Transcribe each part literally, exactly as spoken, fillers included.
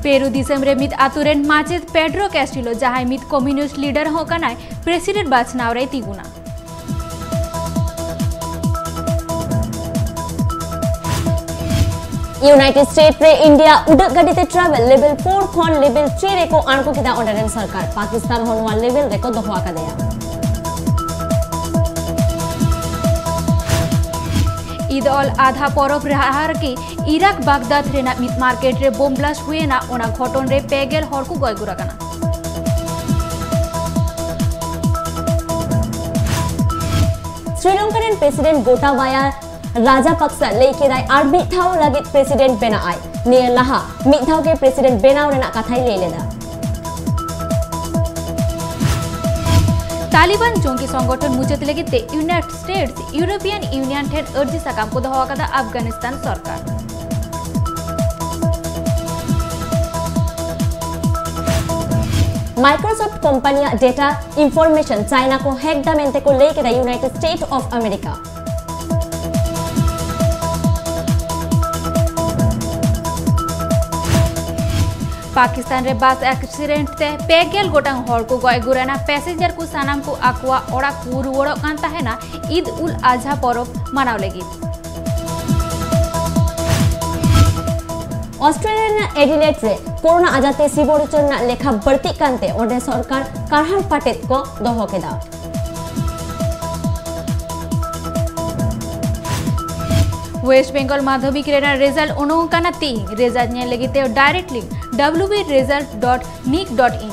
ᱯᱮᱨᱩ ᱫᱤᱥᱚᱢ ᱨᱮ ᱢᱤᱫ ᱟᱛᱳ ᱨᱮᱱ ᱢᱟᱪᱮᱫ ᱯᱮᱰᱨᱳ ᱠᱮᱥᱴᱤᱞᱳ, ᱡᱟᱦᱟᱸᱭ ᱢᱤᱫ ᱠᱚᱢᱭᱩᱱᱤᱥᱴ ᱞᱤᱰᱟᱨ ᱦᱚᱸ ᱠᱟᱱᱟᱭ, ᱯᱨᱮᱥᱤᱰᱮᱱᱴ ᱵᱟᱪᱷᱱᱟᱣ ᱨᱮᱭ ᱛᱤᱸᱜᱩᱱᱟ᱾ ᱤᱭᱩᱱᱟᱭᱴᱮᱰ ᱥᱴᱮᱴ ᱨᱮ ᱤᱱᱰᱤᱭᱟ ᱩᱰᱟᱹᱜ ᱜᱟᱹᱰᱤ ᱛᱮ ᱴᱨᱟᱵᱷᱮᱞ ᱞᱮᱵᱮᱞ ᱯᱷᱳᱨ ᱠᱷᱚᱱ ᱞᱮᱵᱮᱞ ᱛᱷᱨᱤ ᱨᱮᱠᱚ ᱟᱬᱜᱚ ᱠᱮᱫᱟ ᱚᱸᱰᱮ ᱨᱮᱱ ᱥᱚᱨᱠᱟᱨ᱾ ᱯᱟᱠᱤᱥᱛᱟᱱ ᱦᱚᱸ ᱱᱚᱣᱟ ᱞᱮᱵᱮᱞ ᱨᱮᱠᱚ ᱫᱚᱦᱚ ᱟᱠᱟᱫᱮᱭᱟ᱾ ᱤᱫ ᱚᱞ ᱟᱫᱷᱟ ᱯᱚᱨᱚᱵᱽ ᱞᱟᱦᱟ ᱨᱮᱜᱮ ᱤᱨᱟᱠ ᱵᱟᱜᱫᱟᱫ ᱨᱮᱱᱟᱜ ᱢᱤᱫ ᱢᱟᱨᱠᱮᱴ ᱨᱮ ᱵᱳᱢ ᱵᱞᱟᱥᱴ ᱦᱩᱭᱮᱱᱟ᱾ ᱚᱱᱟ ᱜᱷᱚᱴᱚᱱ ᱨᱮ ᱯᱮ ᱜᱮᱞ ᱦᱚᱲ ᱠᱚ ᱜᱚᱡ ᱜᱩᱨ ᱟᱠᱟᱱᱟ᱾ ᱥᱨᱤᱞᱚᱝᱠᱟ ᱨᱮᱱ ᱯᱨᱮᱥᱤᱰᱮᱱᱴ ᱜᱳᱴᱟᱵᱟᱭᱟ ᱨᱟᱡᱟᱯᱟᱠᱥᱟ ᱞᱟᱹᱭ ᱠᱮᱫᱟᱭ ᱟᱨ ᱢᱤᱫ ᱫᱷᱟᱣ ᱞᱟᱹᱜᱤᱫ ᱯᱨᱮᱥᱤᱰᱮᱱᱴ ᱵᱮᱱᱟᱜ ᱟᱭ᱾ ᱱᱤᱭᱟᱹ ᱞᱟᱦᱟ ᱢᱤᱫ ᱫᱷᱟᱣ ᱜᱮ ᱯᱨᱮᱥᱤᱰᱮᱱᱴ ᱵᱮᱱᱟᱣ ᱨᱮᱱᱟᱜ ᱠᱟᱛᱷᱟᱭ ᱞᱟᱹᱭ ᱞᱮᱫᱟ᱾ ᱛᱟᱞᱤᱵᱟᱱ ᱡᱚᱝᱜᱤ ᱥᱚᱝᱜᱚᱴᱷᱚᱱ ᱢᱩᱪᱟᱹᱫ ᱞᱟᱹᱜᱤᱫ ᱛᱮ ᱤᱭᱩᱱᱟᱭᱴᱮᱰ ᱥᱴᱮᱴᱥ ᱤᱭᱩᱨᱳᱯᱤᱭᱟᱱ ᱤᱭᱩᱱᱤᱭᱚᱱ ᱴᱷᱮᱱ ᱟᱹᱨᱡᱤ ᱥᱟᱠᱟᱢ ᱠᱚ ᱫᱚᱦᱚ ᱟᱠᱟᱫᱟ ᱟᱯᱷᱜᱟᱱᱤᱥᱛᱟᱱ ᱥᱚᱨᱠᱟᱨ᱾ Microsoft ᱠᱳᱢᱯᱟᱱᱤᱭᱟᱜ ᱰᱮᱴᱟ ᱤᱱᱯᱷᱚᱨᱢᱮᱥᱚᱱ ᱪᱟᱭᱱᱟ ᱠᱚ ᱦᱮᱠ ᱫᱟ ᱢᱮᱱᱛᱮ ᱠᱚ ᱞᱟᱹᱭ ᱠᱮᱫᱟ United state of America. Pakistan ᱨᱮ ᱵᱟᱥ ᱮᱠᱥᱤᱰᱮᱱᱴ ᱛᱮ ᱯᱮ ᱜᱮᱞ ᱜᱚᱴᱟᱝ ᱦᱚᱲ ᱠᱚ ᱜᱚᱡ ᱜᱩᱨ ᱮᱱᱟ᱾ ᱯᱮᱥᱮᱧᱡᱟᱨ ᱠᱚ ᱥᱟᱱᱟᱢ ᱠᱚ ᱟᱠᱚᱣᱟᱜ ᱚᱲᱟᱜ ᱠᱚ ᱨᱩᱣᱟᱹᱲᱚᱜ ᱠᱟᱱ ᱛᱟᱦᱮᱱᱟ ᱤᱫ ᱩᱞ ᱟᱡᱦᱟ ᱯᱚᱨᱚᱵᱽ ᱢᱟᱱᱟᱣ ᱞᱟᱹᱜᱤᱫ᱾ ᱚᱥᱴᱨᱮᱞᱤᱭᱟ ᱨᱮᱱᱟᱜ ᱮᱰᱤᱞᱮᱰ ᱨᱮ ᱠᱳᱨᱳᱱᱟ ᱟᱡᱟᱨ ᱛᱮ ᱥᱤᱵᱚ ᱦᱚᱪᱚ ᱨᱮᱱᱟᱜ ᱞᱮᱠᱷᱟ ᱵᱟᱹᱲᱛᱤᱜ ᱠᱟᱱᱛᱮ ᱚᱸᱰᱮ ᱥᱚᱨᱠᱟᱨ ᱠᱟᱨᱦᱟᱲ ᱯᱟᱴᱮᱫ ᱠᱚ ᱫᱚᱦᱚ ᱠᱮᱫᱟ᱾ ᱳᱭᱮᱥᱴ ᱵᱮᱝᱜᱚᱞ ᱢᱟᱫᱽᱫᱷᱚᱢᱤᱠ ᱨᱮᱱᱟᱜ ᱨᱮᱡᱟᱞᱴ ᱩᱰᱩᱝ ᱠᱟᱱᱟ ᱛᱤᱦᱤᱧ᱾ ᱨᱮᱡᱟᱞᱴ ᱧᱮᱞ ᱞᱟᱹᱜᱤᱫ ᱛᱮ direct link W B result dot nic dot in.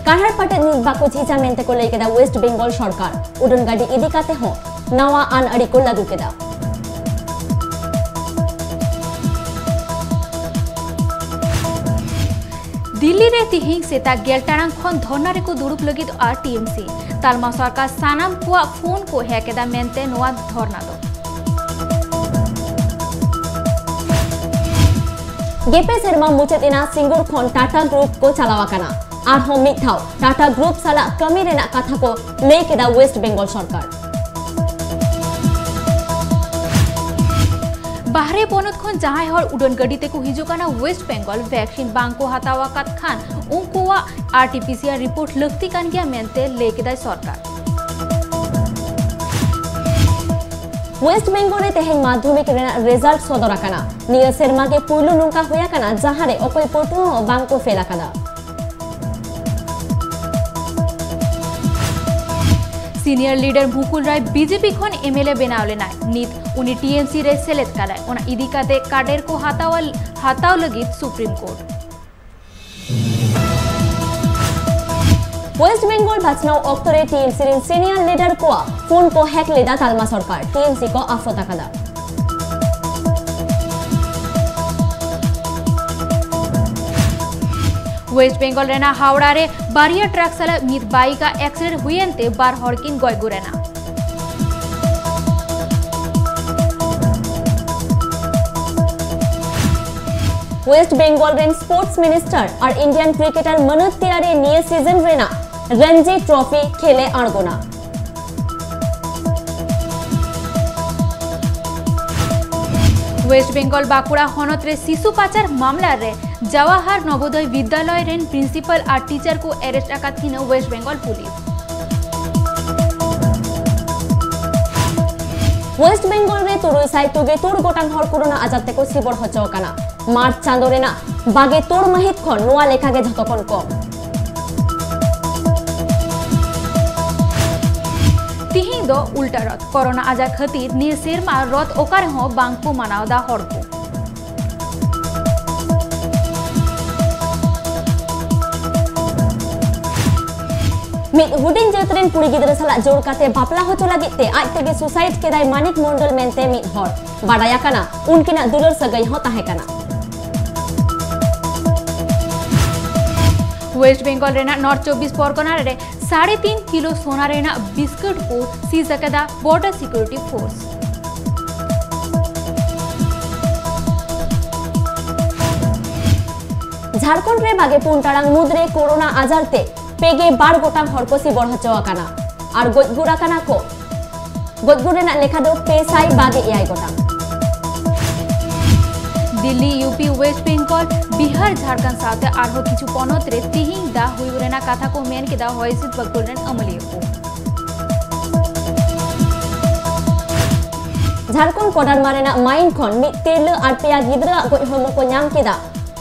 ᱠᱟᱨᱦᱟᱲ ᱯᱟᱴᱮᱫ ᱱᱤᱛ ᱵᱟᱠᱚ ᱡᱷᱤᱡᱟ ᱢᱮᱱᱛᱮ ᱠᱚ ᱞᱟᱹᱭ ᱠᱮᱫᱟ ᱳᱭᱮᱥᱴ ᱵᱮᱝᱜᱚᱞ ᱥᱚᱨᱠᱟᱨ᱾ ᱩᱰᱟᱹᱱ ᱜᱟᱹᱰᱤ ᱤᱫᱤ ᱠᱟᱛᱮ ᱦᱚᱸ ᱱᱟᱣᱟ ᱟᱹᱱ ᱟᱹᱨᱤ ᱠᱚ ᱞᱟᱹᱜᱩ ᱠᱮᱫᱟ᱾ ᱫᱤᱞᱞᱤ ᱨᱮ ᱛᱤᱦᱤᱧ ᱥᱮᱛᱟᱜ ᱜᱮᱞ ᱴᱟᱲᱟᱝ ᱠᱷᱚᱱ ᱫᱷᱚᱨᱱᱟ ᱨᱮᱠᱚ ᱫᱩᱲᱩᱵ ᱞᱟᱹᱜᱤᱫᱚᱜᱼᱟ ᱴᱤ ᱮᱢ ᱥᱤ᱾ ᱛᱟᱞᱢᱟ ᱥᱚᱨᱠᱟᱨ ᱥᱟᱱᱟᱢ ᱠᱚᱣᱟᱜ ᱯᱷᱳᱱ ᱠᱚ ᱦᱮᱠ ᱮᱫᱟ ᱢᱮᱱᱛᱮ ᱱᱚᱣᱟ ᱫᱷᱚᱨᱱᱟ ᱫᱚ᱾ ᱜᱮᱯᱮ ᱥᱮᱨᱢᱟ ᱢᱩᱪᱟᱹᱫ ᱮᱱᱟ, ᱥᱤᱝᱜᱩᱨ ᱠᱷᱚᱱ ᱴᱟᱴᱟ ᱜᱨᱩᱯ ᱠᱚ ᱪᱟᱞᱟᱣ ᱟᱠᱟᱱᱟ᱾ ᱟᱨᱦᱚᱸ ᱢᱤᱫ ᱫᱷᱟᱣ ᱴᱟᱴᱟ ᱜᱨᱩᱯ ᱥᱟᱞᱟᱜ ᱠᱟᱹᱢᱤ ᱨᱮᱱᱟᱜ ᱠᱟᱛᱷᱟ ᱠᱚ ᱞᱟᱹᱭ ᱠᱮᱫᱟ ᱳᱭᱮᱥᱴ ᱵᱮᱝᱜᱚᱞ ᱥᱚᱨᱠᱟᱨ᱾ ᱵᱟᱦᱨᱮ ᱯᱚᱱᱚᱛ ᱠᱷᱚᱱ ᱡᱟᱦᱟᱸᱭ ᱦᱚᱲ ᱩᱰᱟᱹᱱ ᱜᱟᱹᱰᱤ ᱛᱮᱠᱚ ᱦᱤᱡᱩᱜ ᱠᱟᱱᱟ ᱣᱮᱥᱴ ᱵᱮᱝᱜᱚᱞ, ᱵᱷᱮᱠᱥᱤᱱ ᱵᱟᱝ ᱠᱚ ᱦᱟᱛᱟᱣ ᱟᱠᱟᱫ ᱠᱷᱟᱱ ᱩᱱᱠᱩᱣᱟᱜ ᱟᱨ ᱴᱤ ᱯᱤ ᱥᱤ ᱟᱨ ᱨᱤᱯᱳᱨᱴ ᱞᱟᱹᱠᱛᱤ ᱠᱟᱱ ᱜᱮᱭᱟ ᱢᱮᱱᱛᱮ ᱞᱟᱹᱭ ᱠᱮᱫᱟᱭ ᱥᱚᱨᱠᱟᱨ᱾ ᱣᱮᱥᱴ ᱵᱮᱝᱜᱚᱞ ᱨᱮ ᱛᱮᱦᱮᱧ ᱢᱟᱫᱽᱫᱷᱚᱢᱤᱠ ᱨᱮᱱᱟᱜ ᱨᱮᱡᱟᱞᱴ ᱥᱚᱫᱚᱨ ᱟᱠᱟᱱᱟ᱾ ᱱᱤᱭᱟᱹ ᱥᱮᱨᱢᱟ ᱜᱮ ᱯᱩᱭᱞᱩ ᱱᱚᱝᱠᱟ ᱦᱩᱭ ᱟᱠᱟᱱᱟ, ᱡᱟᱦᱟᱸ ᱨᱮ ᱚᱠᱚᱭ ᱯᱟᱹᱴᱷᱩᱣᱟᱹ ᱦᱚᱸ ᱵᱟᱝ ᱠᱚ ᱯᱷᱮᱞ ᱟᱠᱟᱫᱟ᱾ ᱥᱤᱱᱤᱭᱟᱨ ᱞᱤᱰᱟᱨ ᱢᱩᱠᱩᱞ ᱨᱟᱭ ᱵᱤ ᱡᱮ ᱯᱤ ᱠᱷᱚᱱ ᱮᱢ ᱮᱞ ᱮ ᱵᱮᱱᱟᱣ ᱞᱮᱱᱟᱭ᱾ ᱱᱤᱛ ᱩᱱᱤ ᱴᱤ ᱮᱢ ᱥᱤ ᱨᱮ ᱥᱮᱞᱮᱫ ᱠᱟᱱᱟᱭ᱾ ᱚᱱᱟ ᱤᱫᱤ ᱠᱟᱛᱮ ᱠᱟᱰᱮᱨ ᱠᱚ ᱦᱟᱛᱟᱣ, ᱦᱟᱛᱟᱣ ᱞᱟᱹᱜᱤᱫ ᱥᱩᱯᱨᱤᱢ ᱠᱳᱨᱴ᱾ ᱣᱮᱥᱴ ᱵᱮᱝᱜᱚᱞ ᱵᱟᱪᱷᱱᱟᱣ ᱚᱠᱛᱚ ᱨᱮ ᱴᱤ ᱮᱢ ᱥᱤ ᱨᱮᱱ ᱥᱤᱱᱤᱭᱟᱨ ᱞᱤᱰᱟᱨ ᱠᱚᱣᱟᱜ ᱯᱷᱳᱱ ᱠᱚ ᱦᱮᱠ ᱞᱮᱫᱟ ᱛᱟᱞᱢᱟ ᱥᱚᱨᱠᱟᱨ, ᱴᱤ ᱮᱢ ᱥᱤ ᱠᱚ ᱟᱯᱷᱚᱛ ᱟᱠᱟᱫᱟ᱾ ᱣᱮᱥᱴ ᱵᱮᱝᱜᱚᱞ ᱨᱮᱱᱟᱜ ᱦᱟᱣᱲᱟ ᱨᱮ ᱵᱟᱨᱭᱟ ᱴᱨᱟᱠ ᱥᱟᱞᱟᱜ ᱢᱤᱫ ᱵᱟᱭᱤᱠ ᱟᱜ ᱮᱠᱥᱤᱰᱮᱱᱴ ᱦᱩᱭᱮᱱ ᱛᱮ ᱵᱟᱨ ᱦᱚᱲ ᱠᱤᱱ ᱜᱚᱡ ᱜᱩᱨ ᱮᱱᱟ᱾ ᱣᱮᱥᱴ ᱵᱮᱝᱜᱚᱞ ᱨᱮᱱ ᱥᱯᱳᱨᱴᱥ ᱢᱤᱱᱤᱥᱴᱟᱨ ᱟᱨ ᱤᱱᱰᱤᱭᱟᱱ ᱠᱨᱤᱠᱮᱴᱟᱨ ᱢᱟᱱᱳᱡᱽ ᱛᱤᱣᱟᱨᱤ ᱱᱤᱭᱟᱹ ᱥᱤᱡᱚᱱ ᱨᱮᱱᱟᱜ ᱨᱚᱧᱡᱤ ᱴᱨᱚᱯᱷᱤ ᱠᱷᱮᱞ ᱮ ᱟᱬᱜᱚᱱᱟ᱾ ᱣᱮᱥᱴ ᱵᱮᱝᱜᱚᱞ ᱵᱟᱸᱠᱩᱲᱟ ᱦᱚᱱᱚᱛ ᱨᱮ ᱥᱤᱥᱩ ᱯᱟᱪᱟᱨ ᱢᱟᱢᱞᱟ ᱨᱮ ᱡᱟᱣᱟᱦᱟᱨ ᱱᱚᱵᱳᱫᱚᱭ ᱵᱤᱫᱽᱫᱟᱞᱚᱭ ᱨᱮᱱ ᱯᱨᱤᱱᱥᱤᱯᱟᱞ ᱟᱨ ᱴᱤᱪᱟᱨ ᱠᱚ ᱮᱨᱮᱥᱴ ᱟᱠᱟᱫ ᱠᱤᱱᱟ west Bengal police. West Bengal ᱨᱮ ᱛᱩᱨᱩᱭ ᱥᱟᱭ ᱛᱩᱜᱮ ᱛᱩᱨ ᱜᱚᱴᱟᱝ ᱦᱚᱲ ᱠᱳᱨᱳᱱᱟ ᱟᱡᱟᱨ ᱛᱮᱠᱚ ᱥᱤᱵᱚᱲ ᱦᱚᱪᱚ ᱟᱠᱟᱱᱟ᱾ ᱢᱟᱨᱪ ᱪᱟᱸᱫᱚ ᱨᱮᱱᱟᱜ ᱵᱟᱜᱮ ᱛᱩᱨ ᱢᱟᱹᱦᱤᱛ ᱠᱷᱚᱱ ᱱᱚᱣᱟ ᱞᱮᱠᱷᱟ ᱜᱮ ᱡᱷᱚᱛᱚ ᱠᱷᱚᱱ ᱠᱚᱢ᱾ ᱛᱤᱦᱤᱧ ᱫᱚ ᱩᱞᱴᱟ ᱨᱚᱛᱷ᱾ ᱠᱳᱨᱳᱱᱟ ᱟᱡᱟᱨ ᱠᱷᱟᱹᱛᱤᱨ ᱱᱤᱭᱟᱹ ᱥᱮᱨᱢᱟ ᱨᱚᱛᱷ ᱚᱠᱟ ᱨᱮᱦᱚᱸ ᱵᱟᱝ ᱠᱚ ᱢᱟᱱᱟᱣ ᱫᱟ ᱦᱚᱲ ᱠᱚ᱾ ᱢᱤᱫ ᱦᱩᱰᱤᱧ ᱡᱟᱹᱛ ᱨᱮᱱ ᱠᱩᱲᱤ ᱜᱤᱫᱽᱨᱟᱹ ᱥᱟᱞᱟᱜ ᱡᱳᱨ ᱠᱟᱛᱮ ᱵᱟᱯᱞᱟ ᱦᱚᱪᱚ ᱞᱟᱹᱜᱤᱫ ᱛᱮ ᱟᱡ ᱛᱮᱜᱮ ᱥᱩᱥᱟᱭᱤᱰ ᱠᱮᱫᱟᱭ ᱢᱟᱱᱤᱠ ᱢᱚᱱᱰᱚᱞ ᱢᱮᱱᱛᱮ ᱢᱤᱫ ᱦᱚᱲ᱾ ᱵᱟᱰᱟᱭ ᱟᱠᱟᱱᱟ, ᱩᱱᱠᱤᱱᱟᱜ ᱫᱩᱞᱟᱹᱲ ᱥᱟᱹᱜᱟᱹᱭ ᱦᱚᱸ ᱛᱟᱦᱮᱸ ᱠᱟᱱᱟ᱾ ᱣᱮᱥᱴ ᱵᱮᱝᱜᱚᱞ ᱨᱮᱱᱟᱜ ᱱᱚᱨᱛᱷ ᱪᱚᱵᱵᱤᱥ ᱯᱚᱨᱜᱚᱱᱟ ᱨᱮ ᱥᱟᱲᱮ ᱛᱤᱱ ᱠᱤᱞᱳ ᱥᱳᱱᱟ ᱨᱮᱱᱟᱜ ᱵᱤᱥᱠᱩᱴ ᱠᱚ ᱥᱤᱡᱽ ᱟᱠᱟᱫᱟ ᱵᱚᱨᱰᱟᱨ ᱥᱤᱠᱩᱨᱤᱴᱤ ᱯᱷᱳᱨᱥ᱾ ᱡᱷᱟᱲᱠᱷᱚᱸᱰ ᱨᱮ ᱵᱟᱜᱮ ᱯᱩᱱ ᱴᱟᱲᱟᱝ ᱢᱩᱫᱽᱨᱮ ᱠᱳᱨᱳᱱᱟ ᱟᱡᱟᱨ ᱛᱮ ᱯᱮ ᱜᱮ ᱵᱟᱨ ᱜᱚᱴᱟᱝ ᱦᱚᱲ ᱠᱚ ᱥᱤᱵᱚᱲ ᱦᱚᱪᱚ ᱟᱠᱟᱱᱟ ᱟᱨ ᱜᱚᱡ ᱜᱩᱨ ᱟᱠᱟᱱᱟ ᱠᱚ, ᱜᱚᱡ ᱜᱩᱨ ᱨᱮᱱᱟᱜ ᱞᱮᱠᱷᱟ ᱫᱚ ᱯᱮ ᱥᱟᱭ ᱵᱟᱜᱮ ᱮᱭᱟᱭ ᱜᱚᱴᱟᱝ᱾ Delhi, U P, west Bengal, Bihar, Jharkhand ᱥᱟᱶᱛᱮ ᱟᱨᱦᱚᱸ ᱠᱤᱪᱷᱩ ᱯᱚᱱᱚᱛ ᱨᱮ ᱛᱤᱦᱤᱧ ᱫᱟᱜ ᱦᱩᱭᱩᱜ ᱨᱮᱱᱟᱜ ᱠᱟᱛᱷᱟ ᱠᱚ ᱢᱮᱱ ᱠᱮᱫᱟ ᱦᱚᱭ ᱦᱤᱸᱥᱤᱫ ᱵᱟᱹᱠᱩᱞ ᱨᱮᱱ ᱟᱹᱢᱟᱹᱞᱤᱭᱟᱹ ᱠᱚ᱾ ᱡᱷᱟᱲᱠᱷᱚᱸᱰ ᱠᱚᱰᱟᱨᱢᱟ ᱨᱮᱱᱟᱜ ᱢᱟᱭᱤᱱ ᱠᱷᱚᱱ ᱢᱤᱫ ᱛᱤᱨᱞᱟᱹ ᱟᱨ ᱯᱮᱭᱟ ᱜᱤᱫᱽᱨᱟᱹᱣᱟᱜ ᱜᱚᱡ ᱦᱚᱲᱢᱚ ᱠᱚ ᱧᱟᱢ ᱠᱮᱫᱟ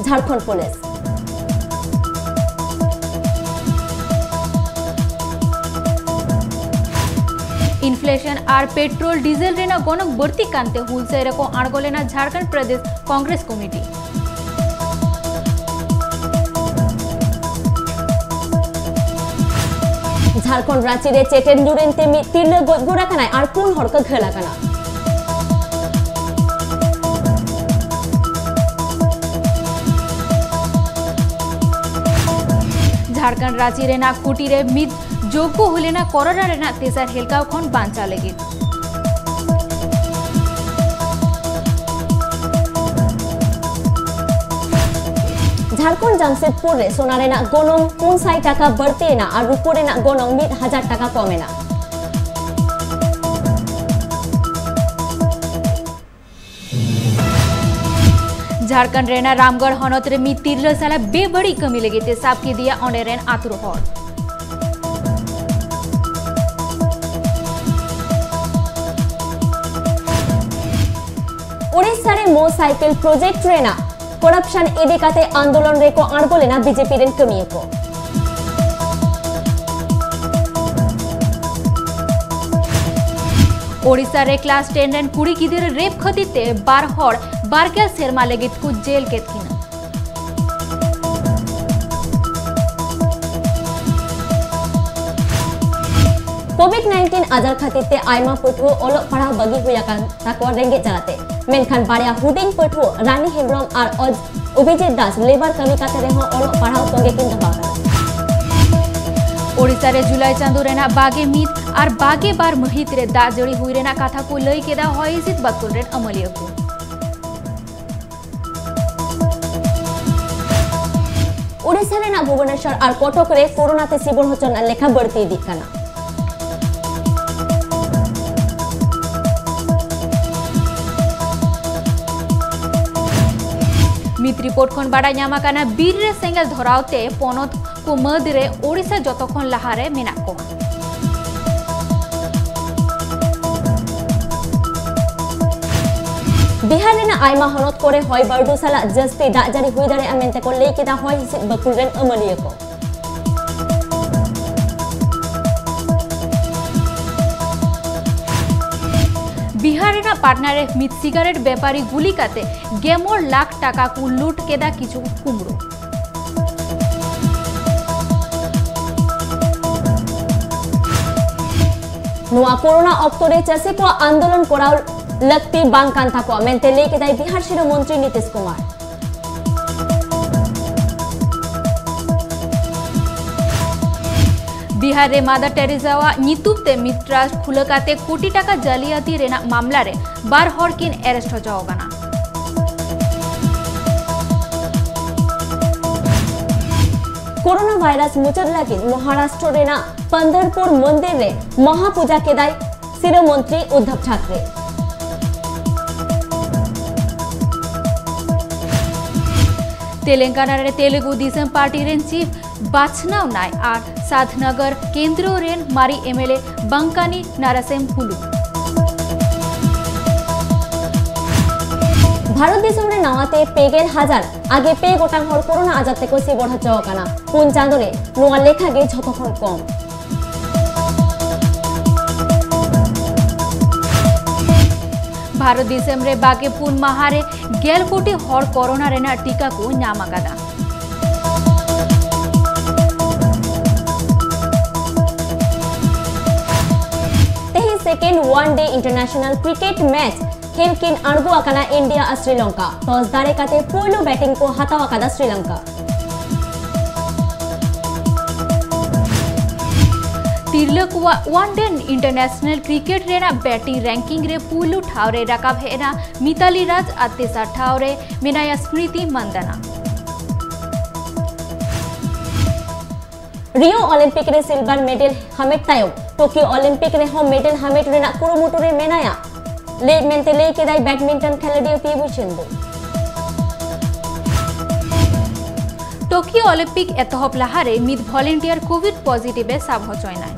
ᱡᱷᱟᱲᱠᱷᱚᱸᱰ ᱯᱩᱞᱤᱥ᱾ ᱤᱱᱯᱷᱞᱮᱥᱚᱱ ᱟᱨ ᱯᱮᱴᱨᱳᱞ ᱰᱤᱡᱮᱞ ᱨᱮᱱᱟᱜ ᱜᱚᱱᱚᱝ ᱵᱟᱹᱲᱛᱤᱜ ᱠᱟᱱᱛᱮ ᱦᱩᱞᱥᱟᱹᱭ ᱨᱮᱠᱚ ᱟᱬᱜᱚ ᱞᱮᱱᱟ ᱡᱷᱟᱲᱠᱷᱚᱸᱰ ᱯᱨᱚᱫᱮᱥ ᱠᱚᱝᱜᱨᱮᱥ ᱠᱚᱢᱤᱴᱤ᱾ ᱡᱷᱟᱲᱠᱷᱚᱸᱰ ᱨᱟᱸᱪᱤ ᱨᱮ ᱪᱮᱴᱮᱱ ᱧᱩᱨᱮᱱ ᱛᱮ ᱢᱤᱫ ᱛᱤᱨᱞᱟᱹ ᱜᱚᱡ ᱜᱩᱨ ᱟᱠᱟᱱᱟᱭ ᱟᱨ ᱯᱩᱱ ᱦᱚᱲ ᱠᱚ ᱜᱷᱟᱹᱞ ᱟᱠᱟᱱᱟ᱾ ᱡᱷᱟᱲᱠᱷᱚᱸᱰ ᱨᱟᱸᱪᱤ ᱨᱮᱱᱟᱜ ᱠᱩᱴᱤ ᱨᱮ ᱢᱤᱫ ᱡᱳᱜᱽ ᱠᱚ ᱦᱩᱭ ᱞᱮᱱᱟ ᱠᱚᱨᱳᱱᱟ ᱨᱮᱱᱟᱜ ᱛᱮᱥᱟᱨ ᱦᱮᱞᱠᱟᱣ ᱠᱷᱚᱱ ᱵᱟᱧᱪᱟᱣ ᱞᱟᱹᱜᱤᱫ᱾ ᱡᱷᱟᱲᱠᱷᱚᱸᱰ ᱡᱟᱢᱥᱮᱫᱽᱯᱩᱨ ᱨᱮ ᱥᱚᱱᱟ ᱨᱮᱱᱟᱜ ᱜᱚᱱᱚᱝ ᱯᱩᱱ ᱥᱟᱭ ᱴᱟᱠᱟ ᱵᱟᱹᱲᱛᱤ ᱮᱱᱟ ᱟᱨ ᱨᱩᱯᱟᱹ ᱨᱮᱱᱟᱜ ᱜᱚᱱᱚᱝ ᱢᱤᱫ ᱦᱟᱡᱟᱨ ᱴᱟᱠᱟ ᱠᱚᱢ ᱮᱱᱟ᱾ ᱡᱷᱟᱲᱠᱷᱚᱸᱰ ᱨᱮᱱᱟᱜ ᱨᱟᱢᱜᱚᱲ ᱦᱚᱱᱚᱛ ᱨᱮ ᱢᱤᱫ ᱛᱤᱨᱞᱟᱹ ᱥᱟᱞᱟᱜ ᱵᱮᱵᱟᱹᱲᱤᱡ ᱠᱟᱹᱢᱤ ᱞᱟᱹᱜᱤᱫ ᱛᱮ ᱥᱟᱵ ᱠᱮᱫᱮᱭᱟ ᱚᱸᱰᱮ ᱨᱮᱱ ᱟᱹᱛᱩ ᱦᱚᱲ᱾ ᱳᱰᱤᱥᱟ ᱨᱮ ᱢᱳ ᱥᱟᱭᱠᱮᱞ ᱯᱨᱚᱡᱮᱠᱴ ᱨᱮᱱᱟᱜ ᱠᱚᱨᱟᱯᱥᱚᱱ ᱤᱫᱤ ᱠᱟᱛᱮ ᱟᱱᱫᱳᱞᱚᱱ ᱨᱮᱠᱚ ᱟᱬᱜᱚ ᱞᱮᱱᱟ ᱵᱤᱡᱮᱯᱤ ᱨᱮᱱ ᱠᱟᱹᱢᱤᱭᱟᱹ ᱠᱚ᱾ ᱳᱰᱤᱥᱟ ᱨᱮ ᱠᱞᱟᱥ ᱴᱮᱱ ᱨᱮᱱ ᱠᱩᱲᱤ ᱜᱤᱫᱽᱨᱟᱹ ᱨᱮᱯ ᱠᱷᱟᱹᱛᱤᱨ ᱛᱮ ᱵᱟᱨ ᱦᱚᱲ ᱵᱟᱨᱜᱮᱞ ᱥᱮᱨᱢᱟ ᱞᱟᱹᱜᱤᱫ ᱠᱚ ᱡᱮᱞ ᱠᱮᱫ ᱠᱤᱱᱟ᱾ ᱠᱳᱵᱷᱤᱰ ᱱᱟᱭᱤᱱᱴᱤᱱ ᱟᱡᱟᱨ ᱠᱷᱟᱹᱛᱤᱨ ᱛᱮ ᱟᱭᱢᱟ ᱯᱟᱹᱴᱷᱩᱣᱟᱹ ᱚᱞᱚᱜ ᱯᱟᱲᱦᱟᱣ ᱵᱟᱹᱜᱤ ᱦᱩᱭ ᱟᱠᱟᱱ ᱛᱟᱠᱚᱣᱟ ᱨᱮᱸᱜᱮᱡ ᱡᱟᱞᱟᱛᱮ᱾ ᱢᱮᱱᱠᱷᱟᱱ ᱵᱟᱨᱭᱟ ᱦᱩᱰᱤᱧ ᱯᱟᱹᱴᱷᱩᱣᱟᱹ ᱨᱟᱱᱤ ᱦᱮᱢᱵᱽᱨᱚᱢ ᱟᱨ ᱚᱡ-, ᱚᱵᱷᱤᱡᱤᱛ ᱫᱟᱥ ᱞᱮᱵᱟᱨ ᱠᱟᱹᱢᱤ ᱠᱟᱛᱮ ᱨᱮᱦᱚᱸ ᱚᱞᱚᱜ ᱯᱟᱲᱦᱟᱣ ᱛᱚᱸᱜᱮ ᱠᱤᱱ ᱫᱚᱦᱚ ᱟᱠᱟᱫᱟ᱾ ᱳᱰᱤᱥᱟ ᱨᱮ ᱡᱩᱞᱟᱭ ᱪᱟᱸᱫᱳ ᱨᱮᱱᱟᱜ ᱵᱟᱜᱮ ᱢᱤᱫ ᱟᱨ ᱵᱟᱜᱮ ᱵᱟᱨ ᱢᱟᱹᱦᱤᱛ ᱨᱮ ᱫᱟᱜ ᱡᱟᱹᱲᱤ ᱦᱩᱭ ᱨᱮᱱᱟᱜ ᱠᱟᱛᱷᱟ ᱠᱚ ᱞᱟᱹᱭ ᱠᱮᱫᱟ ᱦᱚᱭ ᱦᱤᱸᱥᱤᱫ ᱵᱟᱹᱠᱩᱞ ᱨᱮᱱ ᱟᱹᱢᱟᱹᱞᱤᱭᱟᱹ ᱠᱚ᱾ ᱳᱰᱤᱥᱟ ᱨᱮᱱᱟᱜ ᱵᱷᱩᱵᱚᱱᱮᱥᱚᱨ ᱟᱨ ᱠᱚᱴᱚᱠ ᱨᱮ ᱠᱳᱨᱳᱱᱟ ᱛᱮ ᱥᱤᱵᱚᱨ ᱦᱚᱪᱚ ᱨᱮᱱᱟᱜ ᱞᱮᱠᱷᱟ ᱵᱟᱹᱲᱛᱤ ᱤᱫᱤᱜ ᱠᱟᱱᱟ᱾ ᱢᱤᱫ ᱨᱤᱯᱳᱨᱴ ᱠᱷᱚᱱ ᱵᱟᱰᱟᱭ ᱧᱟᱢ ᱟᱠᱟᱱᱟ, ᱵᱤᱨ ᱨᱮ ᱥᱮᱸᱜᱮᱞ ᱫᱷᱚᱨᱟᱣ ᱛᱮ ᱯᱚᱱᱚᱛ ᱠᱚ ᱢᱟᱹᱫᱽ ᱨᱮ ᱳᱰᱤᱥᱟ ᱡᱚᱛᱚ ᱠᱷᱚᱱ ᱞᱟᱦᱟ ᱨᱮ ᱢᱮᱱᱟᱜ ᱠᱚᱣᱟ᱾ ᱵᱤᱦᱟᱨ ᱨᱮᱱᱟᱜ ᱟᱭᱢᱟ ᱦᱚᱱᱚᱛ ᱠᱚᱨᱮ ᱦᱚᱭ ᱵᱟᱹᱨᱰᱩ ᱥᱟᱞᱟᱜ ᱡᱟᱹᱥᱛᱤ ᱫᱟᱜ ᱡᱟᱹᱲᱤ ᱦᱩᱭ ᱫᱟᱲᱮᱭᱟᱜᱼᱟ ᱢᱮᱱᱛᱮ ᱠᱚ ᱞᱟᱹᱭ ᱠᱮᱫᱟ ᱦᱚᱭ ᱦᱤᱸᱥᱤᱫ ᱵᱟᱹᱠᱷᱩᱞ ᱨᱮᱱ ᱟᱹᱢᱟᱹᱞᱤᱭᱟᱹ ᱠᱚ᱾ ᱵᱤᱦᱟᱨ ᱨᱮᱱᱟᱜ ᱯᱟᱴᱱᱟ ᱨᱮ ᱢᱤᱫ ᱥᱤᱜᱟᱨᱮᱴ ᱵᱮᱯᱟᱨᱤ ᱜᱩᱞᱤ ᱠᱟᱛᱮ ᱜᱮᱞ ᱢᱚᱬᱮ ᱞᱟᱠᱷ ᱴᱟᱠᱟ ᱠᱚ ᱞᱩᱴ ᱠᱮᱫᱟ ᱠᱤᱪᱷᱩ ᱠᱩᱢᱵᱽᱲᱩ᱾ ᱱᱚᱣᱟ ᱠᱳᱨᱳᱱᱟ ᱚᱠᱛᱚ ᱨᱮ ᱪᱟᱹᱥᱤ ᱠᱚᱣᱟᱜ ᱟᱱᱫᱳᱞᱚᱱ ᱠᱚᱨᱟᱣ ᱞᱟᱹᱠᱛᱤ ᱵᱟᱝ ᱠᱟᱱ ᱛᱟᱠᱚᱣᱟ ᱢᱮᱱᱛᱮ ᱞᱟᱹᱭ ᱠᱮᱫᱟᱭ ᱵᱤᱦᱟᱨ ᱥᱤᱨᱟᱹ ᱢᱚᱱᱛᱨᱤ ᱱᱤᱛᱤᱥ ᱠᱩᱢᱟᱨ᱾ ᱵᱤᱦᱟᱨ ᱨᱮ ᱢᱟᱫᱟᱨ ᱴᱮᱨᱮᱥᱟᱣᱟᱜ ᱧᱩᱛᱩᱢ ᱛᱮ ᱢᱤᱫ ᱴᱨᱟᱥᱴ ᱠᱷᱩᱞᱟᱹ ᱠᱟᱛᱮ ᱠᱳᱴᱤ ᱴᱟᱠᱟ ᱡᱟᱹᱞᱤᱭᱟᱹᱛᱤ ᱨᱮᱱᱟᱜ ᱢᱟᱢᱞᱟ ᱨᱮ ᱵᱟᱨ ᱦᱚᱲ ᱠᱤᱱ ᱮᱨᱮᱥᱴ ᱦᱚᱪᱚ ᱟᱠᱟᱱᱟ᱾ ᱠᱳᱨᱳᱱᱟ ᱵᱷᱟᱭᱨᱟᱥ ᱢᱩᱪᱟᱹᱫ ᱞᱟᱹᱜᱤᱫ ᱢᱚᱦᱟᱨᱟᱥᱴᱨᱚ ᱨᱮᱱᱟᱜ ᱯᱟᱱᱫᱷᱟᱨᱯᱩᱨ ᱢᱚᱱᱫᱤᱨ ᱨᱮ ᱢᱟᱦᱟ ᱯᱩᱡᱟ ᱠᱮᱫᱟᱭ ᱥᱤᱨᱟᱹ ᱢᱚᱱᱛᱨᱤ ᱩᱫᱫᱷᱚᱵ ᱴᱷᱟᱠᱨᱮ᱾ ᱛᱮᱞᱮᱝᱜᱟᱱᱟ ᱨᱮ ᱛᱮᱞᱮᱜᱩ ᱫᱤᱥᱚᱢ ᱯᱟᱨᱴᱤ ᱨᱮᱱ ᱪᱤᱯ ᱵᱟᱪᱷᱱᱟᱣ ᱱᱟᱭ ᱟᱨ ᱥᱟᱫᱷᱱᱚᱜᱚᱨ ᱠᱮᱱᱫᱨᱚ ᱨᱮᱱ ᱢᱟᱨᱤ ᱮᱢᱮᱞᱮ ᱵᱟᱝᱠᱟᱱᱤ ᱱᱟᱨᱟᱥᱮᱢ ᱯᱷᱩᱞᱩ᱾ ᱵᱷᱟᱨᱚᱛ ᱫᱤᱥᱚᱢ ᱨᱮ ᱱᱟᱣᱟᱛᱮ ᱯᱮ ᱜᱮᱞ ᱦᱟᱡᱟᱨ ᱟᱜᱮ ᱯᱮ ᱜᱚᱴᱟᱝ ᱦᱚᱲ ᱠᱳᱨᱳᱱᱟ ᱟᱡᱟᱨ ᱛᱮᱠᱚ ᱥᱤᱵᱚᱲ ᱦᱚᱪᱚ ᱟᱠᱟᱱᱟ᱾ ᱯᱩᱱ ᱪᱟᱸᱫᱚ ᱨᱮ ᱱᱚᱣᱟ ᱞᱮᱠᱷᱟ ᱜᱮ ᱡᱷᱚᱛᱚ ᱠᱷᱚᱱ ᱠᱚᱢ᱾ ᱵᱷᱟᱨᱚᱛ ᱫᱤᱥᱚᱢ ᱨᱮ ᱵᱟᱜᱮ ᱯᱩᱱ ᱢᱟᱦᱟ ᱨᱮ ᱜᱮᱞ ᱠᱳᱴᱤ ᱦᱚᱲ ᱠᱳᱨᱳᱱᱟ ᱨᱮᱱᱟᱜ ᱴᱤᱠᱟ ᱠᱚ ᱧᱟᱢ ᱟᱠᱟᱫᱟ᱾ ᱛᱮᱦᱮᱧ second one day international cricket match ᱠᱷᱮᱞ ᱠᱤᱱ ᱟᱬᱜᱚ ᱟᱠᱟᱱᱟ ᱤᱱᱰᱤᱭᱟ ᱟᱨ ᱥᱨᱤᱞᱚᱝᱠᱟ᱾ ᱴᱚᱥ ᱫᱟᱲᱮ ᱠᱟᱛᱮ ᱯᱩᱭᱞᱩ ᱵᱮᱴᱤᱝ ᱠᱚ ᱦᱟᱛᱟᱣ ᱟᱠᱟᱫᱟ ᱥᱨᱤᱞᱚᱝᱠᱟ᱾ ᱛᱤᱨᱞᱟᱹ ᱠᱚᱣᱟᱜ ᱚᱣᱟᱱ ᱰᱮ ᱤᱱᱴᱟᱨᱱᱮᱥᱱᱟᱞ ᱠᱨᱤᱠᱮᱴ ᱨᱮᱱᱟᱜ ᱵᱮᱴᱤᱝ ᱨᱮᱝᱠᱤᱝ ᱨᱮ ᱯᱩᱭᱞᱩ ᱴᱷᱟᱶ ᱨᱮ ᱨᱟᱠᱟᱵ ᱦᱮᱡ ᱮᱱᱟ ᱢᱤᱛᱟᱞᱤ ᱨᱟᱡᱽ ᱟᱨ ᱛᱮᱥᱟᱨ ᱴᱷᱟᱶ ᱨᱮ ᱢᱮᱱᱟᱭᱟ ᱥᱢᱨᱤᱛᱤ ᱢᱟᱱᱫᱟᱱᱟ᱾ ᱨᱤᱭᱳ ᱚᱞᱤᱢᱯᱤᱠ ᱨᱮ ᱥᱤᱞᱵᱷᱟᱨ ᱢᱮᱰᱮᱞ ᱦᱟᱢᱮᱴ ᱛᱟᱭᱚᱢ ᱴᱳᱠᱤᱭᱳ ᱚᱞᱤᱢᱯᱤᱠ ᱨᱮᱦᱚᱸ ᱢᱮᱰᱮᱞ ᱦᱟᱢᱮᱴ ᱨᱮᱱᱟᱜ ᱠᱩᱨᱩᱢᱩᱴᱩ ᱨᱮ ᱢᱮᱱᱟᱭᱟ ᱞᱟᱹᱭ ᱢᱮᱱᱛᱮ ᱞᱟᱹᱭ ᱠᱮᱫᱟᱭ ᱵᱮᱰᱢᱤᱱᱴᱚᱱ ᱠᱷᱮᱞᱳᱰᱤᱭᱟᱹ P B Sindhu. Tokyo Olympic ᱮᱛᱚᱦᱚᱵ ᱞᱟᱦᱟᱨᱮ ᱢᱤᱫ ᱵᱷᱚᱞᱮᱱᱴᱤᱭᱟᱨ ᱠᱳᱵᱷᱤᱰ ᱯᱚᱡᱤᱴᱤᱵᱷ ᱮ ᱥᱟᱵ ᱦᱚᱪᱚᱭᱮᱱᱟᱭ᱾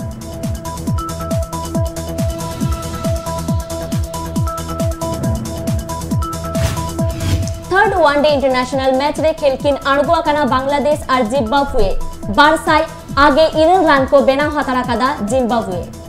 ᱛᱷᱟᱨᱰ ᱚᱣᱟᱱ ᱰᱮ ᱤᱱᱴᱟᱨᱱᱮᱥᱱᱟᱞ ᱢᱮᱪ ᱨᱮ ᱠᱷᱮᱞ ᱠᱤᱱ ᱟᱬᱜᱚ ᱟᱠᱟᱱᱟ ᱵᱟᱝᱞᱟᱫᱮᱥ ᱟᱨ ᱡᱤᱢᱵᱟᱵᱣᱮ᱾ ᱵᱟᱨ ᱥᱟᱭ ᱟᱜᱮ ᱤᱨᱟᱹᱞ ᱨᱟᱱ ᱠᱚ ᱵᱮᱱᱟᱣ ᱦᱟᱛᱟᱲ ᱟᱠᱟᱫᱟ ᱡᱤᱢᱵᱟᱵᱣᱮ᱾